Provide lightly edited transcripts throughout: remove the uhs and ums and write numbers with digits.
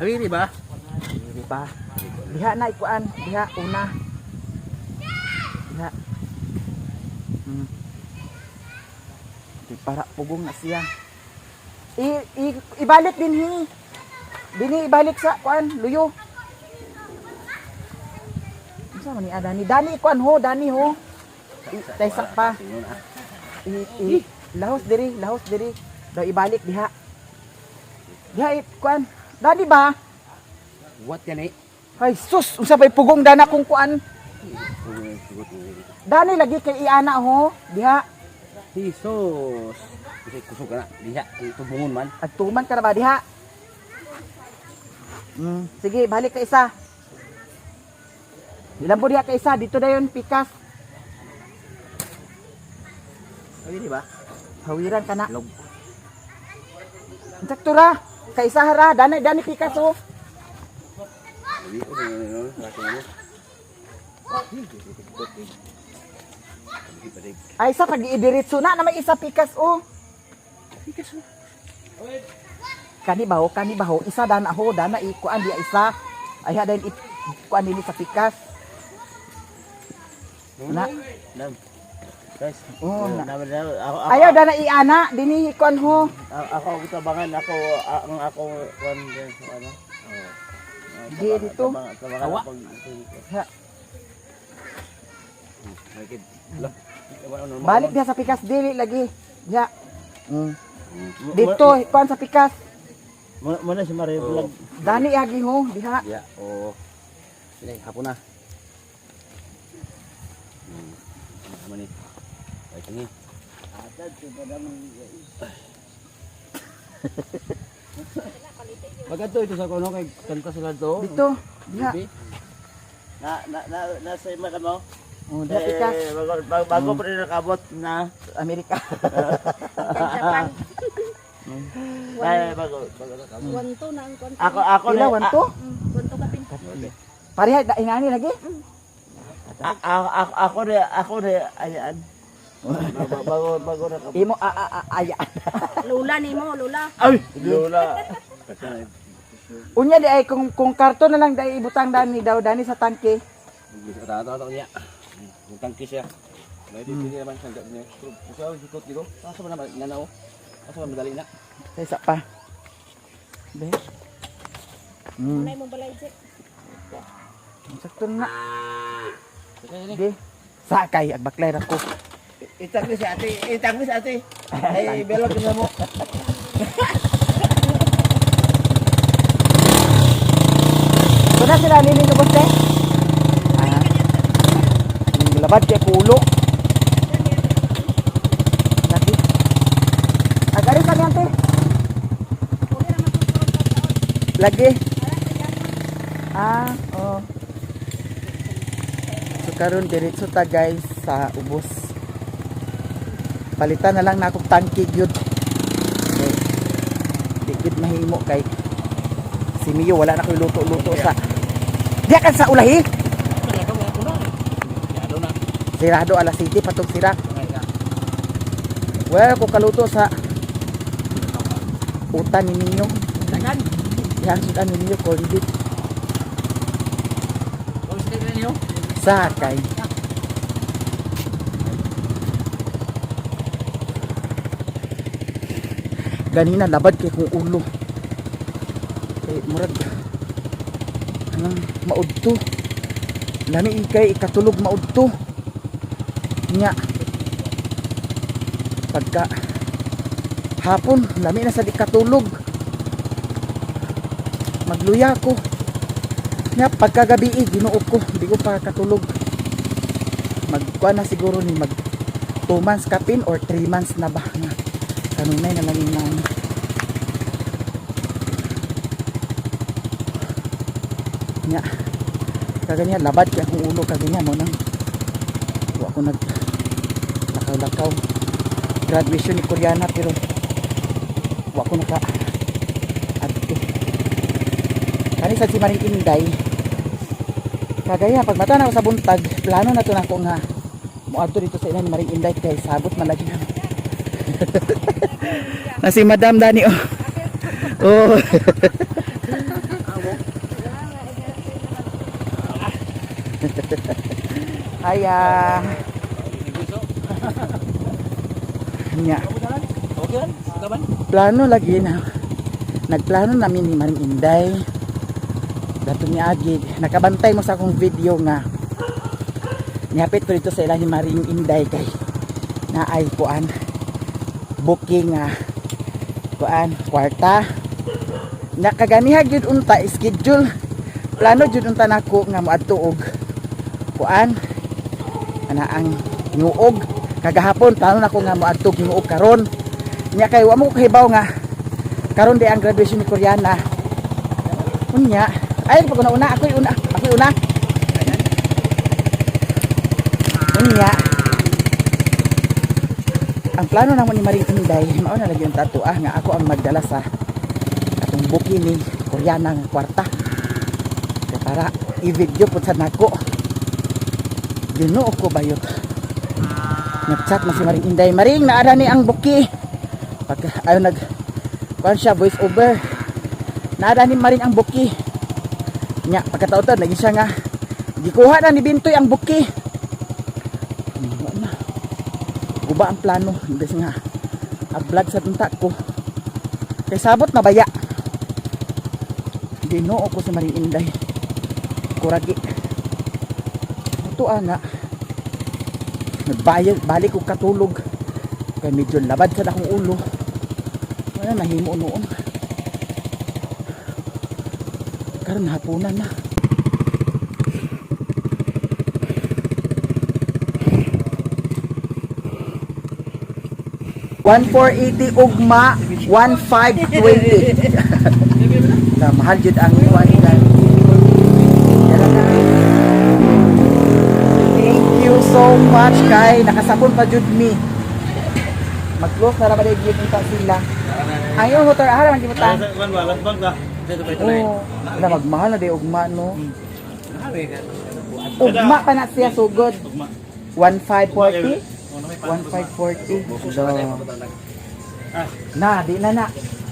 Hawiri ba? Di ba? Diha na ikuan, diha una. Diha. Di para pugong na siya. I ibalik din hi. Dini ibalik sa kuan, luyo. Unsa man ni Dani? Dani kuan ho, dani ho. Taysa pa. Tingnan ah. I lahos diri, lahos diri. Daw ibalik diha. Diha kuan. Dani ba? What yan eh? Ay sus, unsa pa'y pugong dana kung kuan. Dani lagi kay iana ho, diha. Jesus. Kasi kusog ka na. Diha, tubungon man. At tuman ka na ba diha? Sige, balik ka isa. Ilambo diha ka isa, dito dayon pikas. Hawiri ba? Hawiran ka na. Log. Sakto ra. Ka isa ra, dani dani pikas oh. Ay isa pag idiretso na na may isa pikas oh. Pikas oh. Kani ba ho, kani ba ho, isa dana ho, dana ikuan diha isa. Ay ha dayon ikuan nili sa pikas. Na. Nam. Guys. Oh, na. Nam, nam, ako, ako, Ayaw dana iana, dinhi ikuan ho. Ako ako tabangan ako ang ako kuan din sa ano. Di dito. Tabangan Awa. ako. Ha. Balik. Balik diha sa pikas dili lagi. Diha. Dito ikuan sa pikas. Muna si Mario Oh. vlog. Dani agi ho, diha. Ya, oh. Sige, hapon na. Ano ni? Ay, tingi. Pagkadto ito sa kuno kay kanta sila do. Dito, diha. Na na na nasa ima ka mo? Oh, diha pikas. Eh, bago bago, bago pa rin nakabot na. Amerika. Japan. Ay, bago bago nakabot. 1-2 na ang kwan. Ako ako Pila na 1 2? 1-2 kapin. Pareha da inani lagi. Ako ako ako na ako na ayan. Bago bago bago nakabot. Imo a a a aya. Lula ni mo, lula. Ay, Lola. Unya di ay kung karton na lang dai ibutang dani daw dani sa tangke. Ato ato niya. Yung tangki siya. May dito niya naman sangga niya. Usaw hikot dito. Asa man naman nanao? Asa man madali na? Sa isa pa. Be. Unay mo balay, Jack. Sakto na. Di. Sakay ag baklay ra ko. Itag ni si ate, itag ni si ate. Ay, belog na mo. Kuna sila nini ko boste? Ah. Labad kay kulo. Lagi. Agari ka niyan. Lagi. Ah, oh. So karon diretso ta guys sa ubos. Palitan na lang na akong tangki gyud. Okay. Di gyud mahimo kay si Mio wala na koy luto-luto sa. Diya kan sa ulahi. Sirado alas 7 patog sira. Well, kung kaluto sa utan ni ninyo. Dagan. Yan sudan ni ninyo corned beef. niyo? Sakay. Ganina labad kay kong ulo. Kay murag anong maudto. Lami ikay ikatulog maudto. Nya. Pagka hapon lami na sa di katulog. Magluya ko. Nya pagkagabi eh, Ginoo ko, hindi ko pa katulog. Magkuan na siguro ni mag 2 months kapin or 3 months na ba nga. Kanunay na lang yung nani. Nya. Kaganyan labad kay akong ulo kaganyan mo nang wa ko nag lakaw-lakaw. Graduation ni Koreana pero wa ko naka adto. Kani sa si Maring Inday. Kagaya pag mata na ako sa buntag, plano na to nako nga moadto dito sa ilan ni Maring Inday kay sabot man lagi na. Na si Madam Dani oh. Oh. Hiya. Nya. Okay lang, kaban. Plano lagi na. Nagplano namin ni Maring Inday. Dato ni Agi. Nakabantay mo sa akong video nga. Nihapit ko dito sa ilang ni Maring Inday kay naay kuan booking nga kuan kwarta. Nakaganiha gyud unta schedule. Plano jud unta nako nga moadto og kuan ana ang nguog kagahapon. Plano nako nga moadto og nguog karon. Nya kay wa mo ko kahibaw nga karon di ang graduation ni Koreana. Unya, ay pag una una ako'y una, ako'y una. Unya. Ang plano namo ni Maring Inday, mao na lagi ang tato ah nga ako ang magdala sa atong booking ni Koreana nga kwarta. Kay para i-video pud sad nako. Ginoo ko bayot. Nag-chat na si Maring Inday. "Maring, naara ni ang buki." Pag ayo nag kuan siya, voice over. "Naara ni Maring ang buki." Nya pagkataon naging siya nga gikuha na ni Bintoy ang buki. Wala na. Guba ang plano imbes nga vlog sa tunta ko. Kay sabot na baya. Ginoo ko sa Maring Inday. Kuragi. Ito nga. Nagbayad, balik ko katulog. Kay medyo labad sa akong ulo. Wala nahimo noon. Karon hapunan na. 1480 ugma, 1520. Na mahal jud ang kuan guys. Dala na. Thank you so much kay nakasapon pa jud mi. Mag-close na ra ba gyud unta sila. Ayo motor ara man gibutang. Oh, wala magmahal na di ugma no. Ugma pa na siya sugod. 1540. 1540. So, na di na na.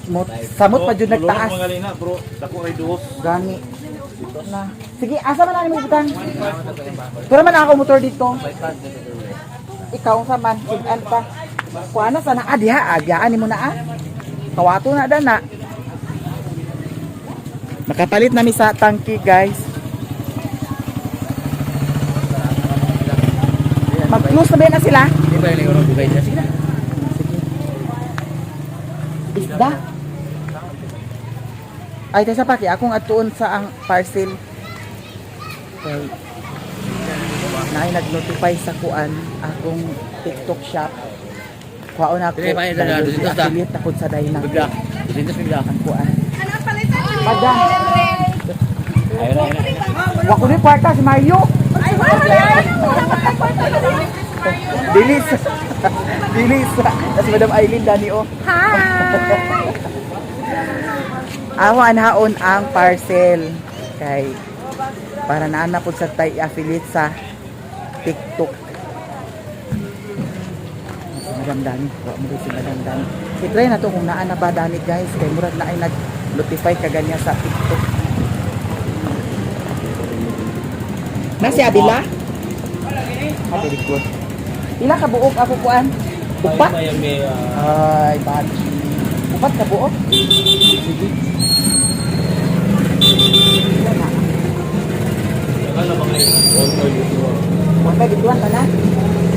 Mot, samot pa jud nagtaas. Bro, dako ay duos. Gani. Na. Sige, asa man na mo butang? Pero man ako motor dito. Ikaw sa man, sudan pa. Kuha na sana ah diha, agyaan nimo na ah. Kawato na dana. Nakapalit na mi sa tangki, guys. Mag-close na ba yan na sila? Di ba yung orang bugay niya? Sige na. Sige. Isda. Ay, tesa pa, kaya akong atuon sa ang parcel. Kay, naay nag-notify sa kuan akong TikTok shop. Kuhaon ako. Dire, pa, Dahil dito, dito. affiliate ako sa Dyna. Bigla. Dito bigla. Ang kuan. Pada. Ayun na, ayun na. Wa ko ni kwarta si Mario. Ay, wala! Wala pa kwarta. Dilis. Dilis. Tas Madam Eileen dani oh. Hi! Amo anhaon ang parcel kay para naa na pud sa tay affiliate sa TikTok. Si Madam Dani, wa mo si Madam Dani. Si try na to kung naa na ba Dani guys kay murag na ay nag notify kaganya sa TikTok. Na si Abila? Ah, very good. Ila ka buok ako kuan? Upat? Ay, batch. Upat ka buok? Sige. Ilan na? 1581 ka na?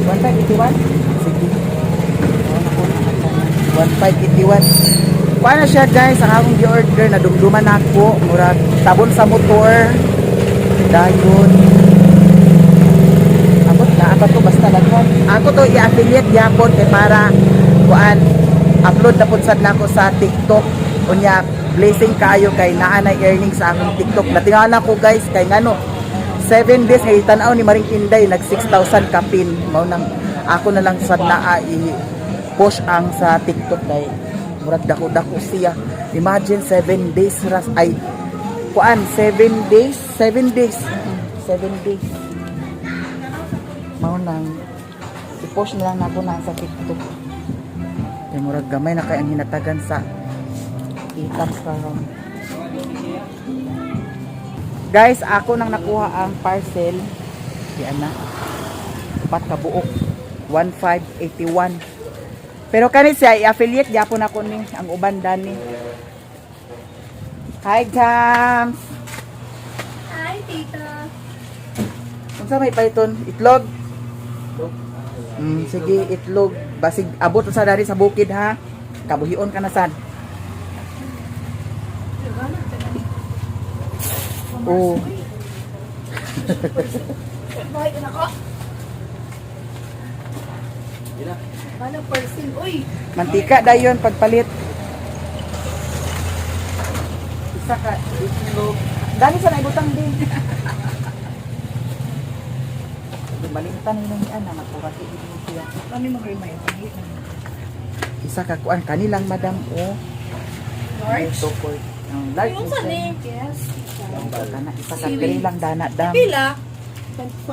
1581? Sige. 1581. Kuha na siya guys, ang akong gi-order, nadumduman ako, murag sabon sa motor, dayon. Abot na, ako to basta daghan. Ako to i-affiliate gyapon kay para kuan upload na pud sad nako sa TikTok. Unya blessing kaayo kay naa na earnings sa akong TikTok. Natingala ko guys kay ngano 7 days ngay tan-aw ni Maring Inday nag 6,000 kapin. Mao nang ako na lang sad naa i-push ang sa TikTok kay murag dako-dako siya. Imagine 7 days ras ay kuan 7 days, 7 days, 7 days. Mao nang i-post na lang nako na sa TikTok. Kay murag gamay na kay ang hinatagan sa itam karon. Guys, ako nang nakuha ang parcel. Di ana. Upat ka buok. 1581. Pero kani siya i-affiliate gyapon ako ni ang uban dani. Hi, Jams. Hi, tita. Unsa may python? Itlog? Sige, itlog. Basig abot sa dari sa bukid ha. Kabuhion ka na sad. Oh. Buhay ka na ko. Paano person? Uy! Mantika dayon pagpalit. Isa ka itlog. Dali sa naibutang din. Balitan ni nang ana makurati gid mo siya. Kami mag-remind. Isa ka kuan kanilang madam o. Large? Large. Yung sa name? Yes. Kana isa ka tray lang dana dam. Pila?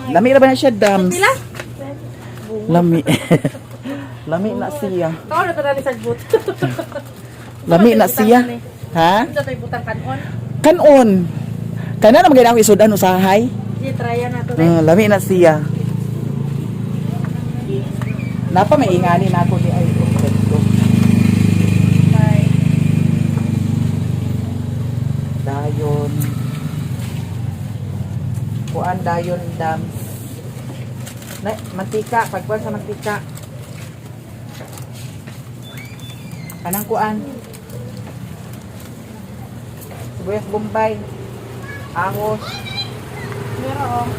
25. Lami ra ba na siya dams? Pila? Lami. Lami na siya. Ikaw na tara ni Sagbut. Lami na siya. Ha? Ito tayo butang kanon. Kanon. Kana na maganda ako isudan usahay. Di, try na to. Lami na siya. Napa may ingani na ako ni ay oh, let's go. Bye. Dayon. Kuan dayon dams. Na, mantika, pagkuan sa mantika. Kanang kuan. Sibuyas Bombay. Ahos. Meron.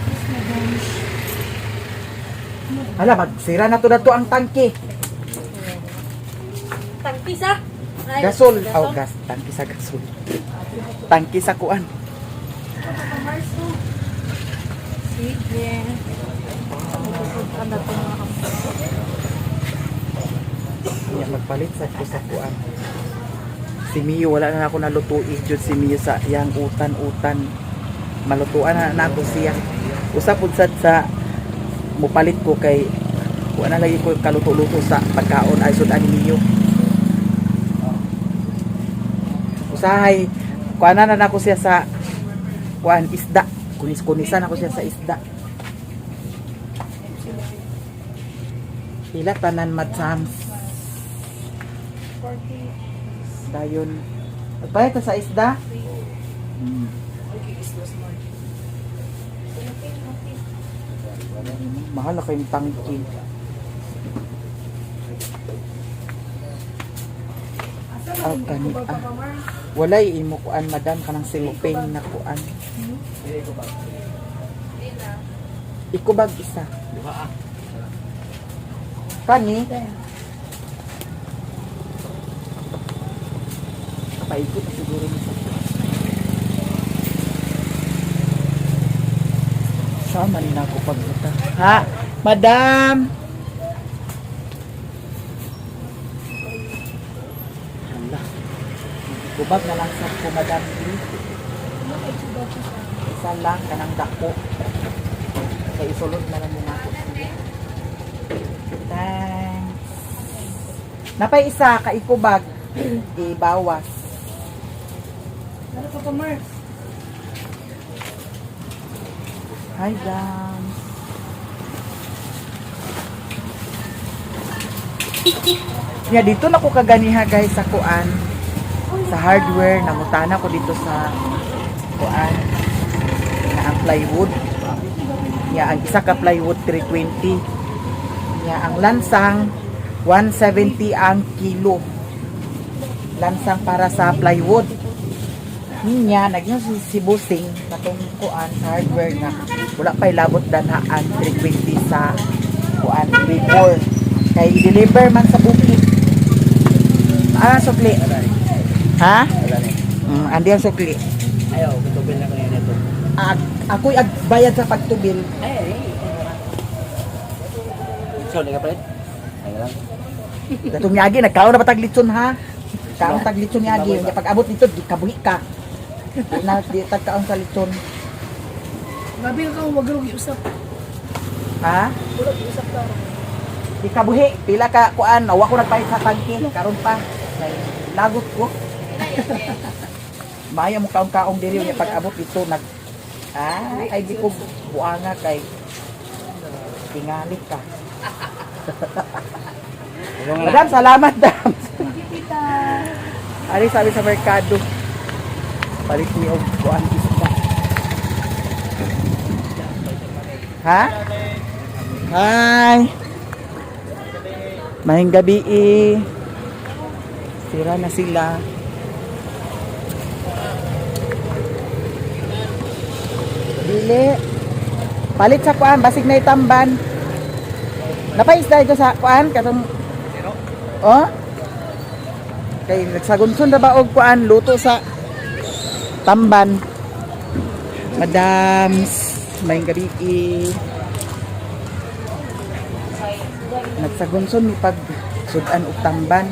Yes, madam. Hala, magsira na to na to ang tangke. Tangkisa? Ay, Gasol. Oh, gas. Tangke sa gasol. Tangke sa kuan. Sige. Ano na ito mga kapatid? Kaya magpalit sa ko sa kuan. Si Mio, wala na ako nalutuin jud si Mio sa iyang utan-utan. Malutuan na na ako siya. Usa pud sad sa mupalit ko kay wala na lagi ko kaluto-luto sa pagkaon ay sudan ni Mio. Usahay kuan na na ako siya sa kuan isda. Kunis-kunisan ako siya sa isda. Pila tanan madsams. Dayon. Pagbayad ta sa isda? Mahal na kayong tangki. Ah, kani ah. Walay imo kuan madam kanang siluping na kuan. Ikubag isa. Kani? Paikot na siguro ni sa Sama ni na ako pagbuta. Ha? Madam! Hala. Kubag na lang sa ko, Madam. Isa lang, kanang dako. Sa isulod na lang muna ako siya. Thanks. Napay isa, kaikubag. Ibawas. Ano pa pa, Mars? Hi, Dams. Yeah, dito na ko kaganiha guys sa kuan sa hardware nangutana ko dito sa kuan na ang plywood. Yeah, ang isa ka plywood 320. Yeah, ang lansang 170 ang kilo. Lansang para sa plywood. Niya nagyan si si Busing katong kuan sa hardware nga wala pa'y labot danhaan 320 sa kuan before kay i-deliver man sa bukid. Ah, sukli. Ha? Andi ang sukli. Ayaw, gutubin na ko yan ito. Ag ako'y agbayad sa pagtubil. So, di ka palit? Ay lang. Datong niagi nagkaon na ba tag litson ha? Kaon tag litson niagi, nya pag abot dito di kabuhi ka. Di na di tag kaon sa litson. Grabe ka, wag ro giusap. Ha? Wala giusap ka. Di kabuhi, pila ka kuan, wa ko nagpalit sa tangke karon pa. Kay lagot ko. Maya mo kaong kaong diri nya pag abot dito nag Ah, ay di ko buanga kay tingali ka. Madam, salamat, dam. Thank you, tita. Ari sabi sa merkado. Palit ni og kuan isda. Ha? Hi. Mahing gabi eh. Sira na sila. Dili. Palit sa kuan, basig na itamban. Napaisda ito sa kuan katong. Oh? Kay nagsagunson ra ba og kuan luto sa tamban. Madams, may gabi. Nagsagunson mi pag sudan og tamban.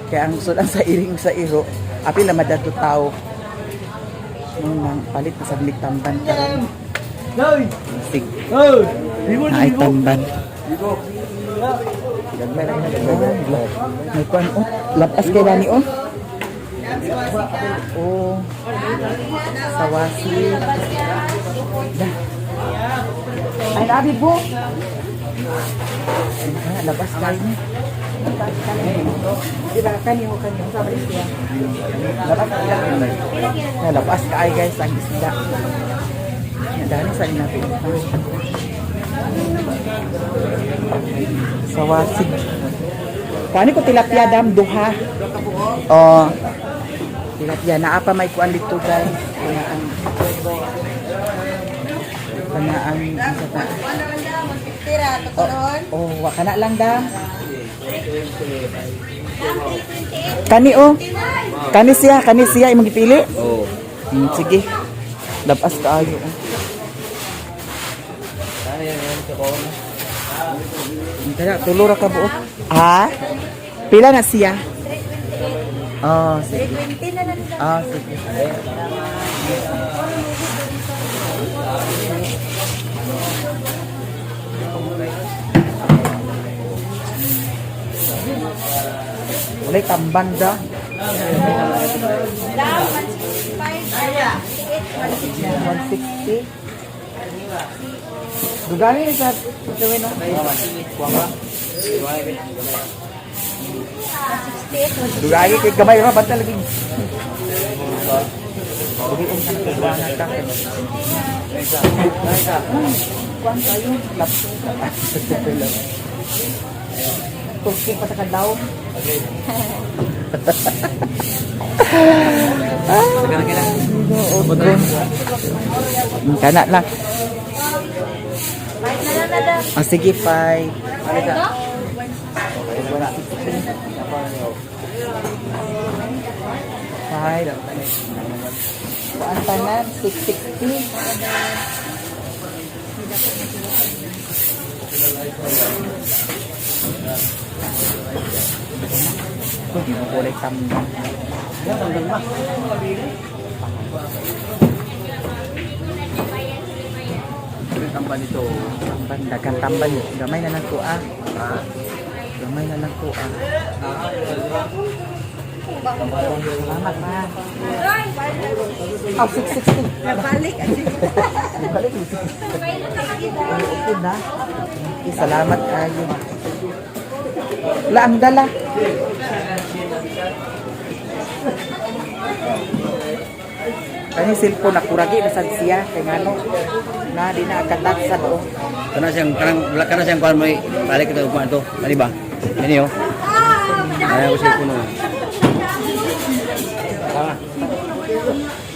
Kaya ang sudan sa iring sa iro, apil na madadto tao. Nung nang palit na sa mig tamban karon. Sig. Ay tamban. May kuan oh, labas kay nani oh. Oh. Sawasi. Dah. Ay labi bo. Ah, labas kayo ni. Di ba kaniyo kaniyo sa balik siya. Labas ka. Na labas ka ay guys ang isda. Dahil sa natin. Sawasig. Kuani ko tilapia dam duha. Oh. Tilapia naa pa may kuan dito guys. Kanaan. Kanaan sa ta. Oh, oh, wa kana lang dam. Kani oh. Kani siya imong gipili. Oo. Sige. Labas kaayo. Oh. Kaya tulo ra ka buok. Ha? Pila na siya? Oh, sige. 20 na lang. Ah, sige. Walay tamban da. Down, 165, 168, 160. Dugani sa gawin no? 168, Dugani kay gamay ra banta lagi. Bugiin ka na buwangan ka. Kuan kayo, lapso ka. Turki pa sa kadlaw. Kana lang. 5 na lang na dam. Ah, sige, five. Ito? Five. Kuan tanan, 660. Hindi mo kulay tambang. Tamban ito. Tamban, dagan tamban. Gamay na lang to ah. Gamay na lang to ah. Salamat ma. Oh, 660. Nabalik. Balik. Okay na. Okay, salamat kayo. Wala ang dala. Kani cellphone na kuragi na sad siya kay ngano na di na akatak sa do. Kana siyang kanang wala kana siyang kuan may balik ito kuan to. Ani ba? Ini oh. Ay ako sa kuno. Tama.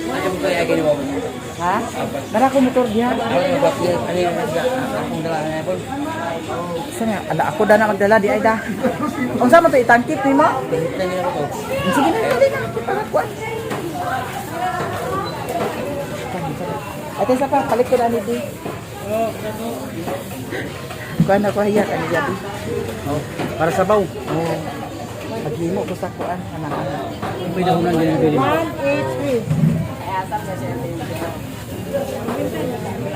Ano mo kaya gini mo? Ha? Nara ko motor diha. Ano ba ano yung akong dala na iPhone? Sa na ala ako da na magdala di ay da. Unsa man to itangkip nimo? Tingnan niyo ko. Sige na, dali na. Para kuan. Ate sa pa, palit ko na ni Di. Kuan ako hiya kan niya Di. Oh, para sabaw. Oh. Paghimo ko sa kuan anak. May dahunan din bili. 183.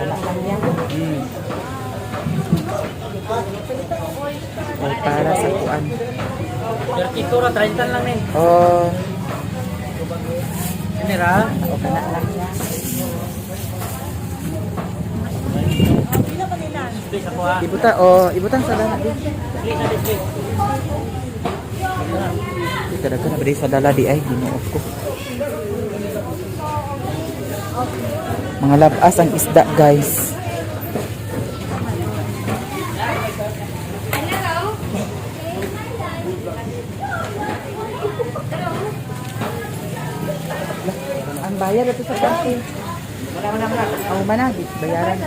Wala lang niya. Ay, para sa kuan. 32 ra 30 lang ni. Oh, Ini ra. o kana lang niya. Ibutang, oh, ibutang sa dala di. Kadaghan na ba di sa dala di ay Ginoo ko. Mga labas ang isda, guys. Ang bayad ito sa kantin. Wala man na. Oh, mana, bayaran.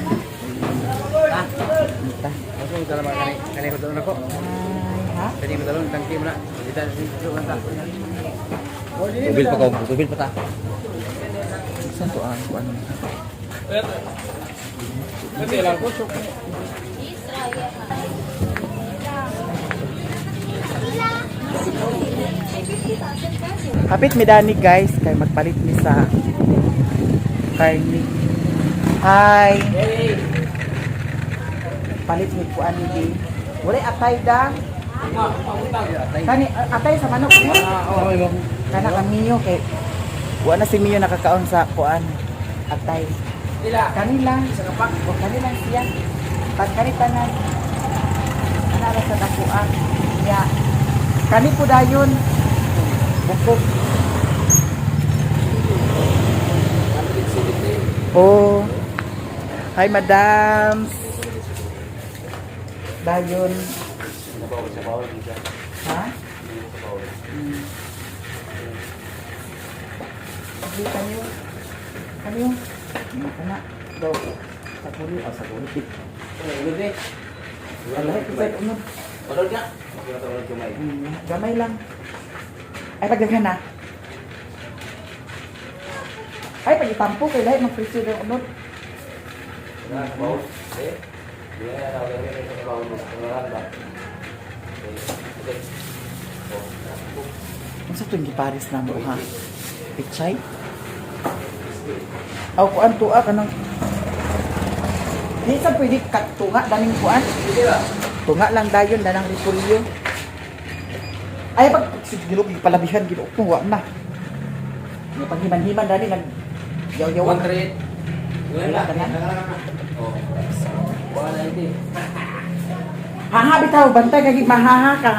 Ita. Ako dala mga kani kani ko dalon ako. Ay, ha? Kani mo dalon tangki mo na. Dita dito man ta. Tubil pa ko, tubil pa ta. Saan to ang kung ano? Kapit mi dani guys, kay magpalit mi sa karne. Hi. Palit mi kuan ni. Wala atay da. Kani atay sa manok mo. Kana ka Mio kay wa na si Mio nakakaon sa kuan atay. Kanila o kanila siya. Pag kani tanan. Ana ra sa dakuan. Ya. Kani po dayon. Bukog. Oh. Hi, madams. Dayon. Ha? Hindi kanyo. Kanyo. Ano ka na? Daw. Sa kuli. Oh, sa kuli. Alay, sa unod. Ulod ka. Ulod gamay. Gamay lang. Ay, pagdaghan na. Ay, pag itampo kay lahi ng presyo ng unod. Na, bawo. Eh. Di na na na bawo mo. Pangalan ba? Okay. Unsa tuwing gipares na mo ha? Pichay? Aw kuan tuwa kanang Di sa pwede ka tunga daning kuan. Tunga lang dayon danang repolyo. Ay pag siguro palabihan ginoo ko wa na. Nga pag himan-himan dani nag yaw-yaw. 138. Wala ka na? Oh. 190. Haha bitaw bantay kay mahaha ka.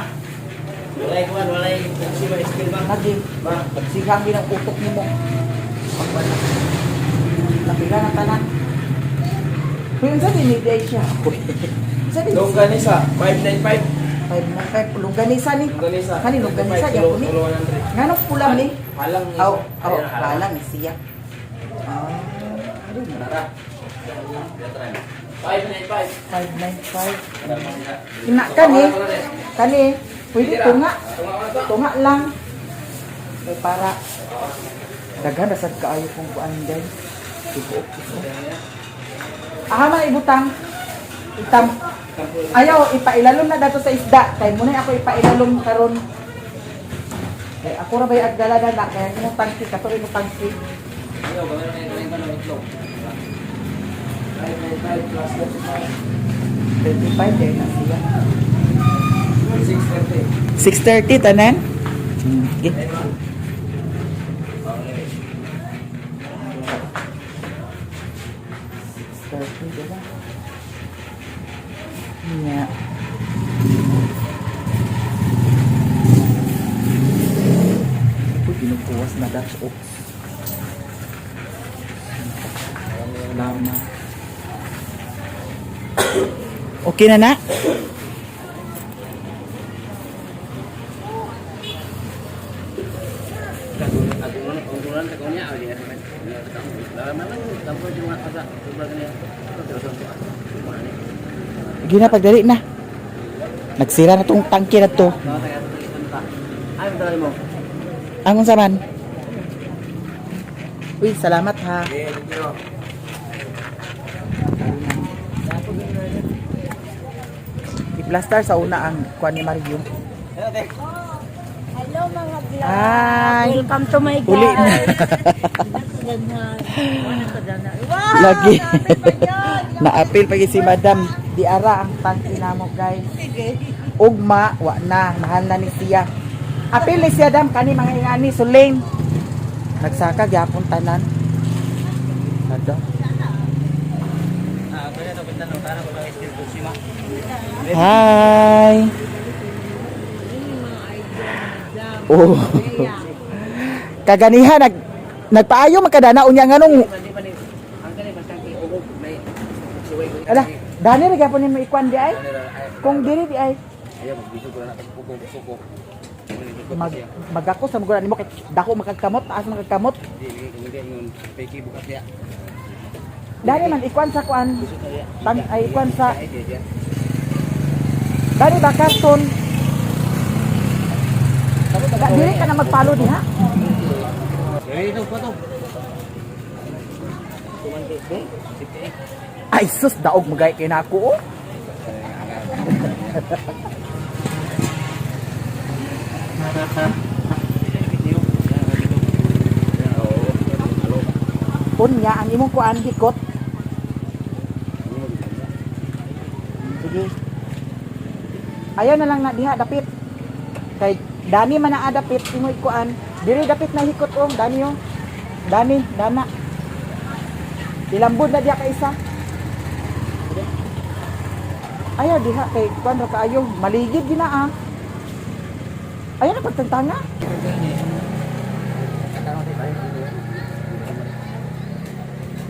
Walay kuan, walay taxi ba skill ba? Lagi pagsihang din ang utok nimo. Pagwala. Napila na tanan. Uy, unsa din ni day siya? Unsa din? Longganisa, 595. 595 longganisa ni. Longganisa. Kani longganisa gyapon ni. Nganong pula ni? Halang ni. Aw, aw, halang ni siya. Ah, Tara. 595. 595. Ina kani. Kani, pwede tunga. Tunga lang. Kay para daghan ra sad kaayo kung kuan guys. Tibuok ito. Aha man ibutang. Itam. Ayaw ipailalom na dato sa isda. Kay muna ako ipailalom karon. Kay ako ra bay agdala dala kay imong tangki kato imong tangki. Ayaw, gawin na yung kanin ng itlog. 595 plus 35. 25 din na siya. 630. 6:30 tanan. Okay. Diba? Nya. Uy, ginukuwas na Dutch oats. Lama. Okay na na? Gina pagdali na. Nagsira na tong tangke na to. Ay, madali mo. Ang unsa man? Uy, salamat ha. Okay, thank you. I-plaster sa una ang kuan ni Mario. Hello mga vlog. Hi. Welcome to my Uli na. Wow! Lagi. dami pa yun. Naapil pa gyud si Madam. Di ara ang tangke namo, guys. Ugma wa na, mahal na ni siya. Apil ni siya dam kani mga ingani suling. Nagsaka gyapon tanan. Sada. Hi. Oh. Kaganiha nagpaayo magkadana unya nganong Ala, dani ra gyapon nimo ikuan di ay. Kung diri di ay Ayaw, magbisog ko na pugong suko. magako sa mga nimo kay dako makagkamot, taas makagkamot. Hindi, hindi, hindi, peki bukas niya. Dani man ikuan sa kuan. Bisog na niya. Tang ay ikuan sa Ay, di, di. dani ba karton. Diri ka na magpalo diha. Ay, ito pa to. Ay sus, daog magay kay nako oh. Unya ang imong kuan hikot. Sige. Ayaw na lang na diha dapit. Kay dani man na adapit imo ikuan. Diri dapit na hikot ong dani oh. Dani, dana. Ilambod na diha ka isa. Ayaw diha kay kuan ra kaayo, maligid gina ah. Ayaw na pagtangtanga.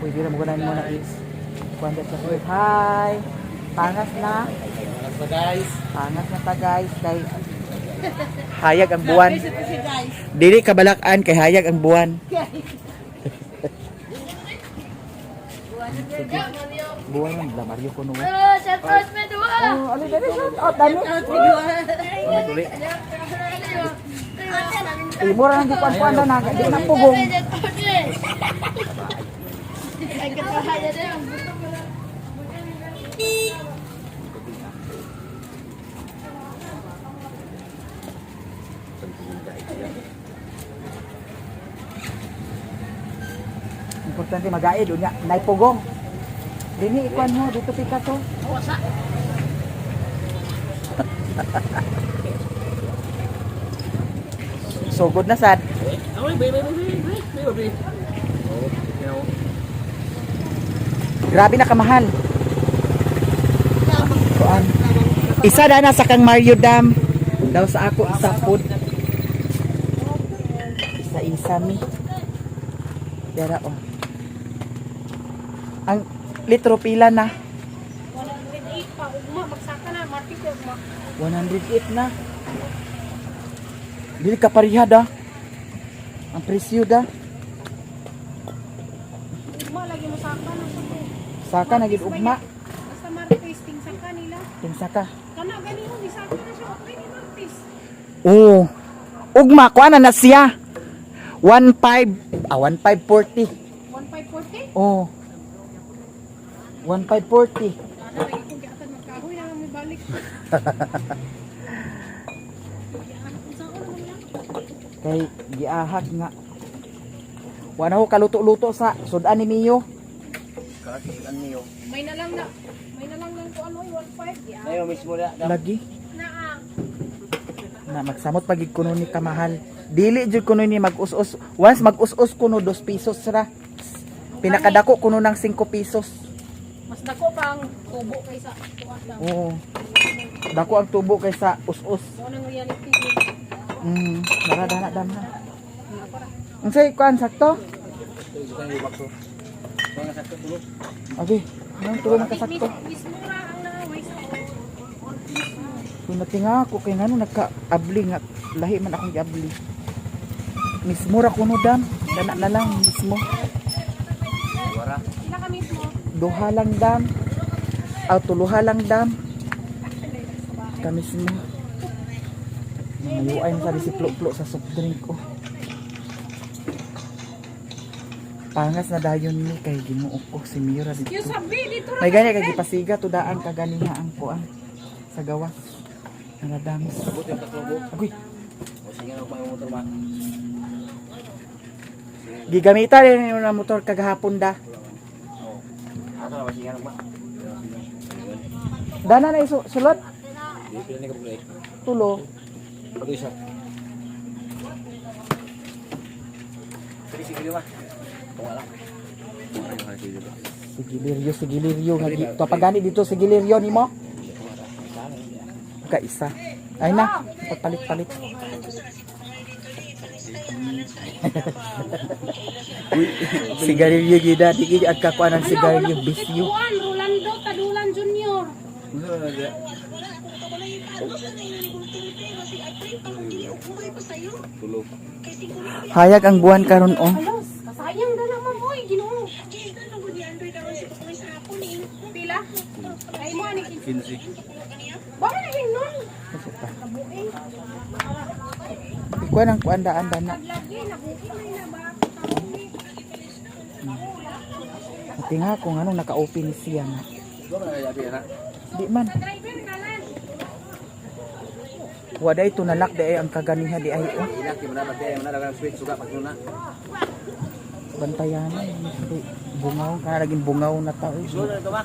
Uy, di na mo mo na is. Kuan sa. Hi. Pangas na. Guys. Pangas na ta guys kay hayag ang buwan. Dili kabalakan kay hayag ang buwan. Buwan man la Mario kuno. Oh, shout out me duha. Oh, ali dali shout out dali. Imo ra nang gikuan-kuan na na di na pugong. Ay, katawa na ang Importante magaid unya nay pugong. Dini ikuan mo dito pika to. So good na sad. Grabe na kamahal. Kuan. Isa na sa kang Mario Dam. Daw sa ako sa food. Isa-isa mi. Dara oh. Ang litro pila na? 108 pa ugma magsaka na Martin ko ugma. 108 na. Dili ka pareha da. Ang presyo da. Ugma lagi mo saka na sa to. Saka na gid ugma. Basta Martes ting saka nila. Ting saka. Kana gani mo ni saka na siya okay ni Martes. Oo. Ugma kuan na na siya. 15 ah 1540. 1540? Oo. 1540. Ano lagi kong giatan magkahoy na lang may balik. Kay giahag nga. Wala ko kaluto-luto sa sudan ni Mio. May na lang na may na lang lang ko ano 15 ya. Ngayon mismo na. Lagi Naa. na magsamot pagid kuno ni kamahal. Dili jud kuno ni mag-us-us. Once mag-us-us kuno 2 pesos ra. Pinakadako kuno ng 5 pesos. Mas dako pa ang tubo kaysa kuan lang. Oo. Dako ang tubo kaysa us-us. Mo nang reality. Nara dana dana. Unsay kuan sakto? Abi, anong tulo man kasakto? Mismo ra ang naaway sa Kung nga ako kay ngano nagka-abli nga lahi man akong giabli. Mismo ra kuno dam, dana na lang mismo. Sila ka mismo. Duha lang dam. Aw tuluha lang dam. Ka mismo. Mayuay mo sabi si Plo-Plo sa soft drink ko. Pangas na dayon ni kay Ginoo ko si Mira dito. Yung sabi dito ra. May gani kay gipasiga tudaan ka ganiha ang kuan sa gawas. Naradams. Agoy, gigamita rin yung motor kagahapon da. Dana na isu sulod tulo. Sigiliryo, sigiliryo nga to pagani dito sigiliryo nimo. Ka isa. Ay na, pagpalit-palit. Sigarilyo gida, di gid ang kakuan ang sigarilyo bisyo. Kuan, Rolando Tadulan Jr. Hayag ang buwan karon oh. Halos, kasayang na naman boy, Ginoo. Pila? Ay mo ani 15. Bakit naging nun? Pa. Ikuan ang kuan daan dana. Lagi nabuhi na ba? Tinga kung anong naka-open siya nga. Di man. Driver kalan. Wa day tunalak di ay ang kaganiha di ay oh. Ilak yung mana bantay, mana dagang sweet suga pag nuna. Bantayan ay bungaw kana laging bungaw na tao. Eh. Sulod na ito ba?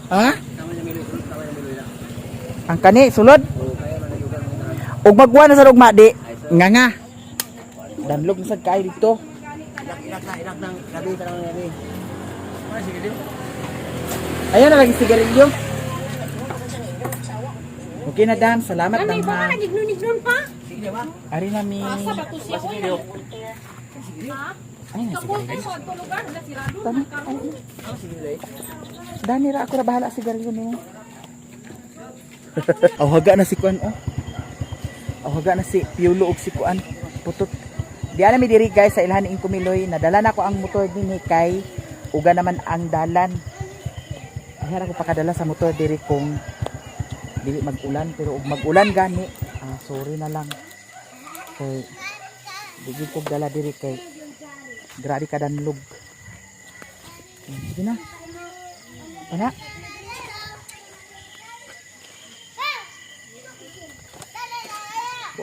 Ha? Tama niya miloy, sulod tama niya miloy na. Ang kani sulod. Oo, kaya man naglugar mo na. Ug magwa na sa ugma di. Nga nga. Danlog na sad kay dito. Ilak, ilak na, ilak ng gabi ka naman gabi. Ano sige din? Ayan na lagi sigarilyo. Okay na Dan, salamat Nanay Dan ba ha. nagignon-ignon pa? Sige ba? Ari na mi. Asa ba to siya oy? Ha? Ay na Kapulto sigarilyo. ko adto lugar na sirado Tama. na karon. Ano sige din? Dani ra ako ra bahala sigarilyo nimo. Aw haga na si kuan oh. Aw haga na si Piolo og si kuan. Putot. Di ana mi diri guys sa ilhan ing kumiloy, nadala na ko ang motor dinhi kay uga naman ang dalan. Ay ako pakadala sa motor diri kung dili mag-ulan pero og mag-ulan gani, ah, sorry na lang. Kay di gyud kog dala diri kay grabe ka danlog. Sige na. Pana.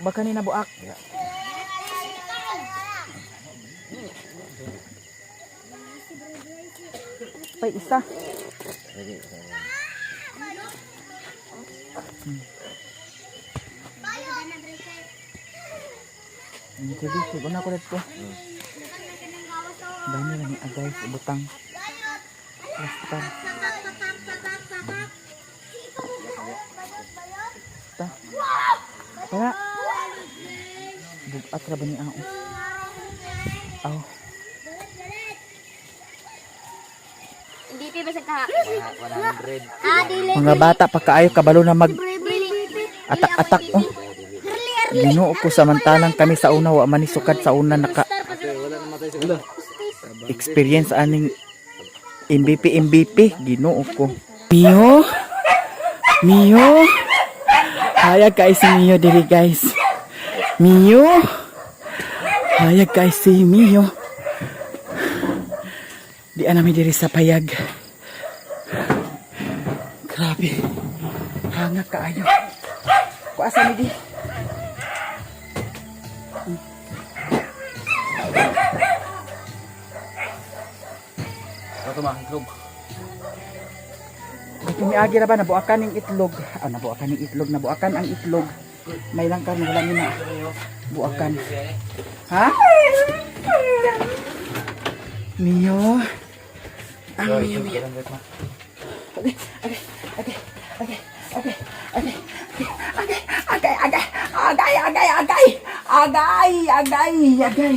Baka ni nabuak. Pay isa. Sige, sige na ko dito. Dami na ni agay sa butang. Basta. Ta. Tara. Bugat ra ba ni ao? Aw. Hindi pa ba sa ka? 100. Ah, dili. Mga bata pa kaayo kabalo na mag Dili. atak-atak oh. Ginoo ko samantalang kami sa una wa man ni sukad sa una naka Wala na matay sa ulo. experience aning MVP MVP Ginoo ko. Mio. Mio. Hayag kay si Mio diri guys. Mio. Hayag kay si Mio. Di anami diri sa payag. Grabe. Hanga kaayo. Kuasa mi di. Ito ma, itlog. Ay, Tumiagi ra ba nabuakan ning itlog? Ah, nabuakan ning itlog, nabuakan ang itlog. May lang karon wala ni na buakan. Ha? Mio. Ang Mio, Mio. Okay, okay, okay, okay, okay, okay, okay, okay, okay, agay, agay, agay, agay, agay, agay.